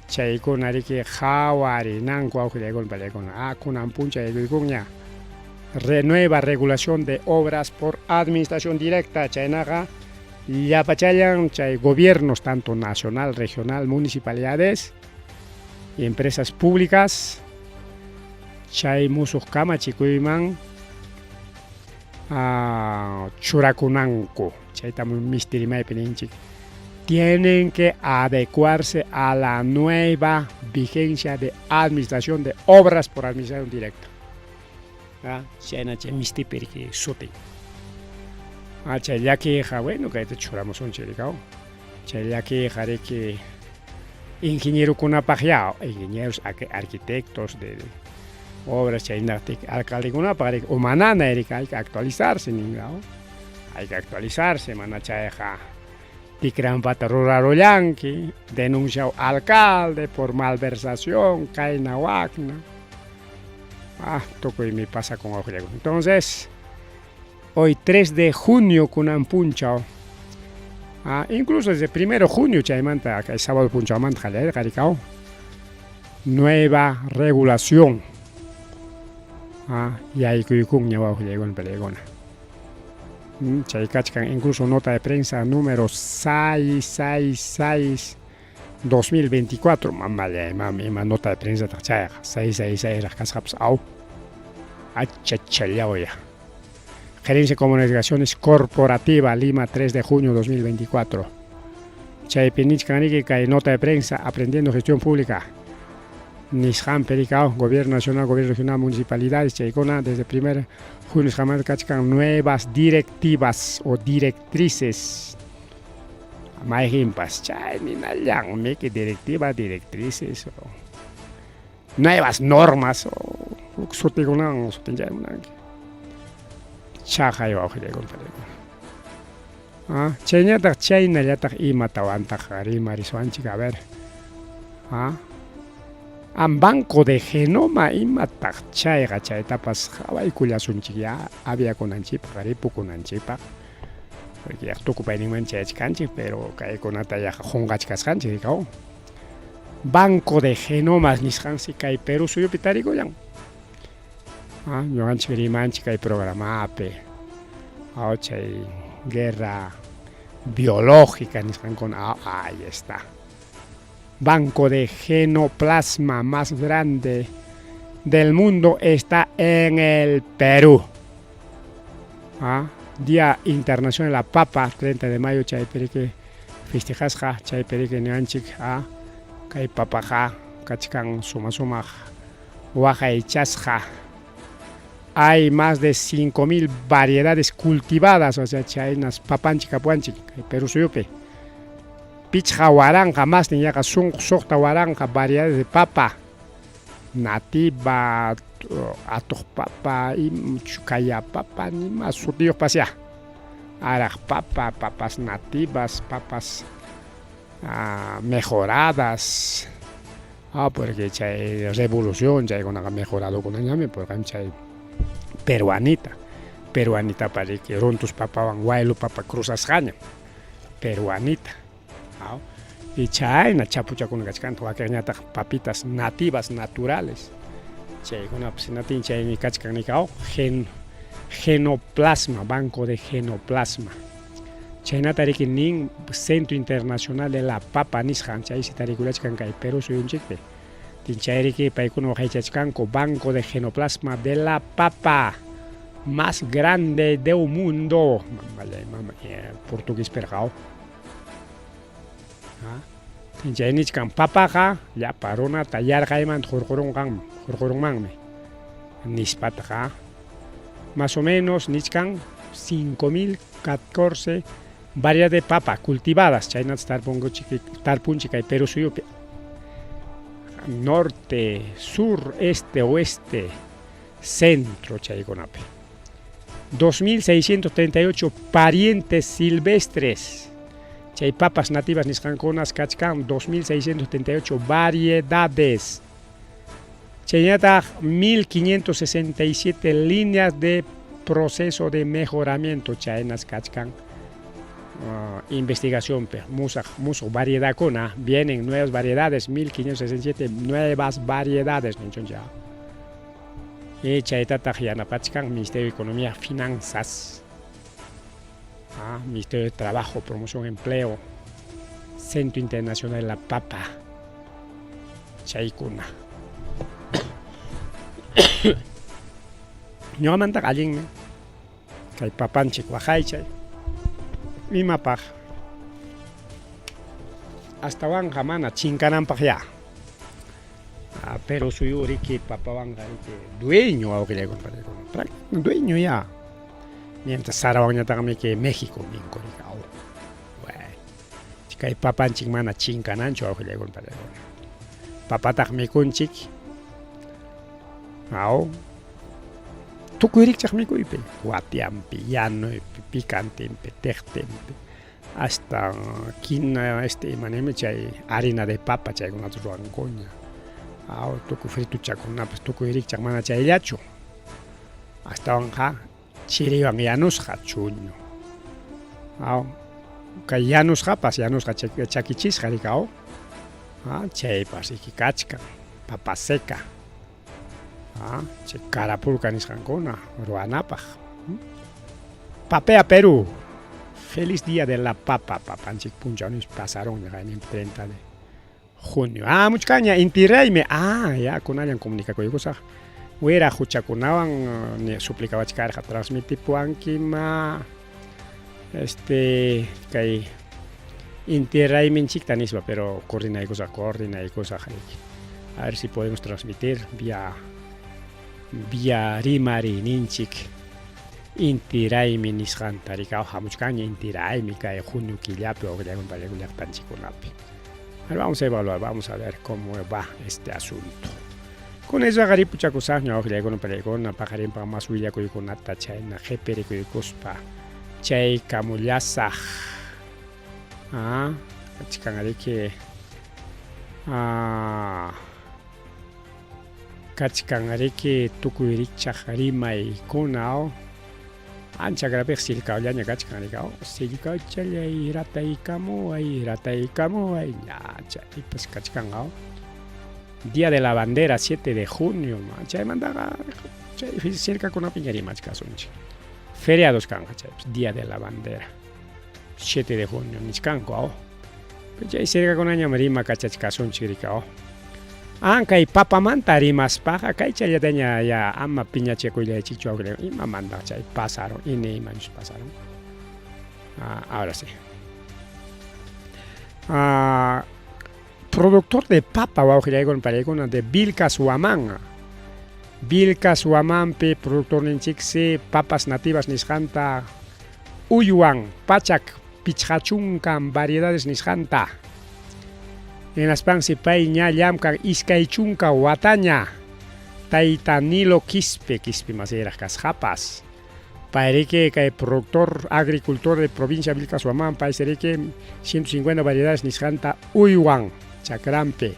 chaykuna riki qhawarinanku wawqillaykuna pallaykuna ah kunan puncha yaykuykunña nueva regulación de obras por administración directa chaynaqa llapachallan chay gobiernos tanto nacional, regional, municipalidades y empresas públicas chay musuq kamachikuyman churakunanku chayta misti rimaypi ninchik tienen que adecuarse a la nueva vigencia de administración de obras por administración directa. Chayna chay mistipi riki sutin. Chay llakiyqa bueno kayta churamusunchik rikaw. Chay llakiyqa riki ingenierokunapaqya, ingenieros, arquitectos de obras chaynataq alcaldekunapaq riki o manana riki hay que actualizarse ninqa hay que actualizarse mana chayqa tikrampata rurarullanki denuncia alcalde por malversación kayna wakna ah tukuymi pasa con wawqillaykuna. Entonces hoy 3 de junio kunan punchaw ah incluso desde 1 de junio chaymanta kay sábado punchawmanta qallarirqa rikaw nueva regulación ah yaykuykunña wawqillaykuna palaykuna chay kachkan incluso nota de prensa número 666 2024 mamallay mami ima nota de prensa taq chayqa 666 raq kasqapas aw achachallawya Gerencia de Comunicaciones Corporativa Lima 3 de junio 2024 chaypi nichkan riki kay nota de prensa aprendiendo gestión pública. Nisqanpi rikaw Gobierno Nacional, Gobierno Regional, Municipalidades chaykuna desde primer junio nisqanmanta kachkan nuevas directivas o directrices mayqinpas chay ninallanmi que directiva, directrices o nuevas normas o huk sutikunawan sutinchaymunanki chaqay wawqillaykuna panaykuna. Ah, chayñataq chaynallataq imatawantaq rimariswanchik a ver. Ah. Am banco de genoma imataq chayqa chaytapas qhawaykullasunchik ya aviakunanchikpaq ripukunanchikpaq. Porque yaq tukupayninman chayachkanchik pero kaykunata yaqa qunqachkasqanchik rikaw. Banco de genomas nisqansi kay Perú suyupi tarikullan. Ah, ñuqanchik rimanchik kay programapi. Ah, chay guerra biológica nisqankuna. Ah, ahí está. Banco de genoplasma más grande del mundo está en el Perú. Ah, Día Internacional de la Papa, 30 de mayo, chaypi riki festejasqa, chaypi riki niwanchik, ah, kay papaqa kachkan suma sumaq waqaychasqa. Hay más de 5000 variedades cultivadas, o sea, chaynas papanchik kapuwanchik kay Perú suyupi. 5000 masnin yaqa 6000 variedades de papa nativa, atuq papa, chukaya papa, nima sutiyuqpas ya. Araq papa, papas nativas, papas mejoradas. Ah, porque chay revolución chaykunaqa mejoradokunañami, porque chay peruanita, peruanitapa riki runtus papawan waylu papa cruzasqañam, peruanita. Aw, y chayna chapuchakuna kachkanta, wakinñataq papitas nativas, naturales. Chaykunapas hinatin chaymi kachkan nikaw gen genoplasma, banco de genoplasma. Chaynata riki nin Centro Internacional de la Papa nisqan, chaysi tarikulachkan kay Perú suyunchikpi. Tin chay riki paykuna waqaychachkanku Banco de Genoplasma de la Papa más grande del mundo. Mamallay mama, portugués perqaw. Tin chay nichkan papaqa llapa runata yarqaymanta hurqurunqanmi, hurqurunmanmi nispataqa más o menos nichkan 5014 variedad de papa cultivadas chaynatas tarpunkuchik tarpunchik kay Perú suyupi norte, sur, este, oeste, centro chaykunapi. 2638 parientes silvestres. Chay papas nativas nisqankunas kachkan 2638 variedades. Chaynataq 1567 líneas de proceso de mejoramiento chaynas kachkan investigacionpi musaq musuq variedadkuna vienen nuevas variedades 1567 nuevas variedades ninchunchik. Y chaytataq yanapachkan Ministerio de Economía Finanzas, Ministerio de Trabajo, Promoción Empleo, Centro Internacional de la Papa, chaykuna. Ñuqamantaqa allinmi kay papanchik waqaychay imapaq astawanqa mana chinkananpaq ya. Pero suyu riki papawanqa riki dueño wawqillaykuna panaykuna dueño ya. Mientras sarawanñataqmi que México ninku riki aw. Bueno, kay papanchik mana chinkananchu wawqillaykuna panaykuna. Papataq mikunchik aw tukuy rikchaq mikuypi, watianpi, yanuypi, picantinpi, tiqtinpi, hasta quina este imanimi chay harina de papa chaykunata ruwankuña. Aw tukuy frituchakunapas tukuy rikchaq mana chayllachu. Astawanqa chiriwan yanusqa chuño. Aw kay yanusqapas yanusqa chakichisqa riki aw. Chaypas riki kachkan papa seca. Chay carapulca nisqankuna ruwanapaq. Papea Perú. Feliz día de la papa, papanchik punchaw nispa pasarunña qayninpi 30 de junio. Ah, muchkaña inti raymi. Ah, ya kunallan comunicakuykusaq. Wira huchakunawan suplicawachkarqa transmitipuwankima este kay inti rayminchikta nispa, pero coordinaykusaq, coordinaykusaq riki. A ver si podemos transmitir vía vía rimariyninchik Inti Raymi nisqanta rikaw hamuchkanña Inti Raymi kay junio killapi uqllakunpariku llaqtanchikkunapi. A ver, vamos a evaluar, vamos a ver cómo va este asunto. Con eso ripuchakusaqña uqllakunpariku paqarinpaq mas willakuykunata chayna qhipirikuykuspa chaykamullasaq. Ah, kachkan riki. Ah, kachkan riki tukuy rikchaq rimaykuna ancha graveq sillkawllaña kachkan rikaw sillkawchallay rataykamuway rataykamuway ña chaypas kachkanqa. Día de la Bandera 7 de junio chaymantaqa chay sillkakunapiña rimachkasunchik. Feriados kanqa chaypas Día de la Bandera 7 de junio nichkanku aw. Chay sillkakunañam rima kachachkasunchik rikaw. Ankay papamanta rimaspaqa kay chayllataña ya ama piñachikuyllachichu imamantaq chay pasaron inaymanchus pasaron. Ah, ahora sí. Ah, productor de papa wawqillaykuna pariykuna de Vilcas Huamán. Vilcas Huamánpi productorninchiksi papas nativas nisqanta uywan 150 variedades nisqanta. Hinaspansi pay ña llamkan 20 wataña. Tayta Nilo Quispe, Quispe masiraq kasqapas. Payriki kay productor agricultor de provincia Vilcas Huamán, paysiriki 150 variedades nisqanta uywan chakranpi.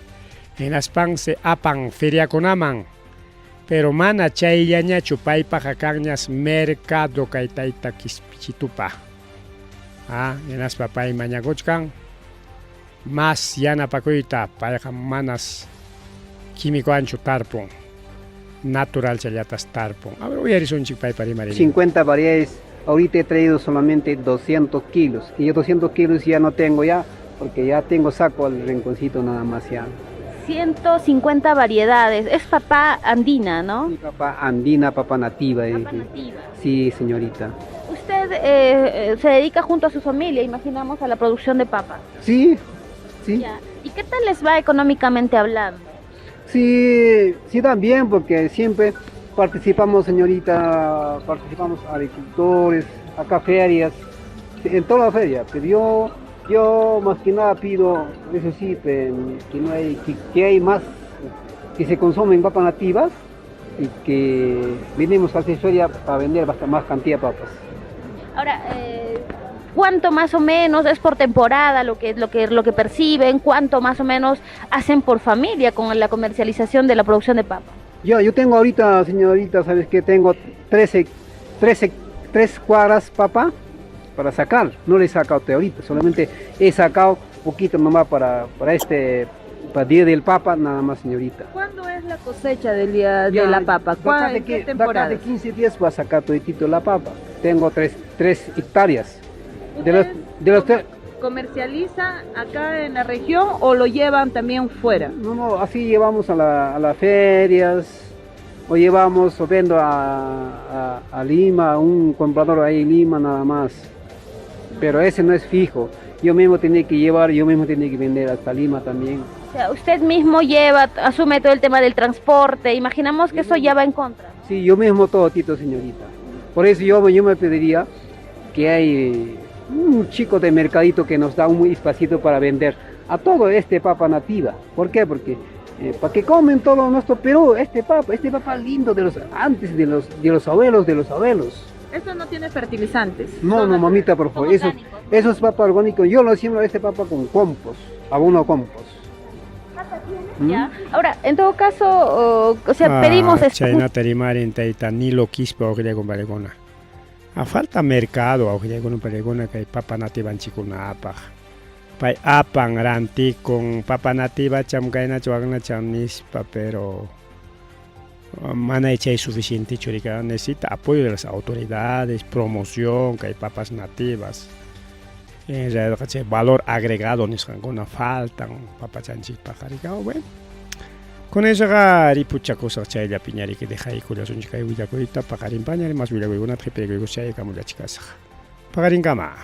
Hinaspansi apan feriakunaman. Pero mana chayllañachu paypaqa kanñas mercado kay tayta Quispichitupa. Ah, hinaspa pay mañakuchkan mas yanapakuyta payqa manas químico ancho tarpun natural challatas tarpun. A ver, uyarisunchik paypa rimariynin. 50 variedades, ahorita he traído solamente 200 kilos y 200 kilos ya no tengo ya porque ya tengo saco al rinconcito nada más ya. 150 variedades. Es papa andina, ¿no? Sí, papa andina, papa nativa. Papa nativa. Sí, señorita. Usted se dedica junto a su familia, imaginamos, a la producción de papa. Sí, sí. Ya. ¿Y qué tal les va económicamente hablando? Sí, sí también, porque siempre participamos, señorita, participamos agricultores, acá ferias, en toda la feria, pero yo más que nada pido, eso sí, que no hay, que hay más, que se consumen papas nativas y que venimos a hacer feria para vender bastante más cantidad de papas. Ahora, ¿cuánto más o menos es por temporada lo que perciben? ¿Cuánto más o menos hacen por familia con la comercialización de la producción de papa? Yo tengo ahorita, señorita, ¿sabes qué? Tengo 3 cuadras papa para sacar. No le he sacado ahorita, solamente he sacado poquito nomás para Día del Papa, nada más, señorita. ¿Cuándo es la cosecha del día de la papa? ¿Cuál, qué temporada? De 15 días voy a sacar toditito la papa. Tengo 3 hectáreas. De los ¿Comercializa acá en la región o lo llevan también fuera? No, así llevamos a las ferias, o llevamos o vendo a Lima, a un comprador ahí en Lima nada más. Pero ese no es fijo. Yo mismo tenía que llevar, yo mismo tenía que vender hasta Lima también. O sea, usted mismo lleva, asume todo el tema del transporte, imaginamos que eso ya va en contra, ¿no? Sí, yo mismo todo, Tito, señorita. Por eso yo me pediría que hay un chico de mercadito que nos da un espacito para vender a todo este papa nativa. ¿Por qué? Porque para que comen todo nuestro Perú, este papa lindo de los antes, de los abuelos, de los abuelos. Esto no tiene fertilizantes. No, no, mamita, por favor. Eso es papa orgánico. Yo lo siembro este papa con compost, abono compost. ¿Mm? Ya. Ahora, en todo caso, o sea, pedimos... Chaynata rimarin tayta Nilo Quispe wawqillaykuna. A falta mercado wawqillaykuna pariykuna kay papa nativanchikkunapaq. Pay apan rantikun papa nativacham kaynacha waknacham nispa, pero mana chay suficientechu rika, necesita apoyo de las autoridades, promoción, kay papas nativas. En realidad, chay valor agregado nisqankuna faltan papachanchikpaq rika, bueno. Con eso ripuchakusaq chayllapiña riki dejaykullasunchik kay willakuyta paqarinpaña mas willakuykunata qhipirikuykus chaykamullachikasaq. Paqarinkama.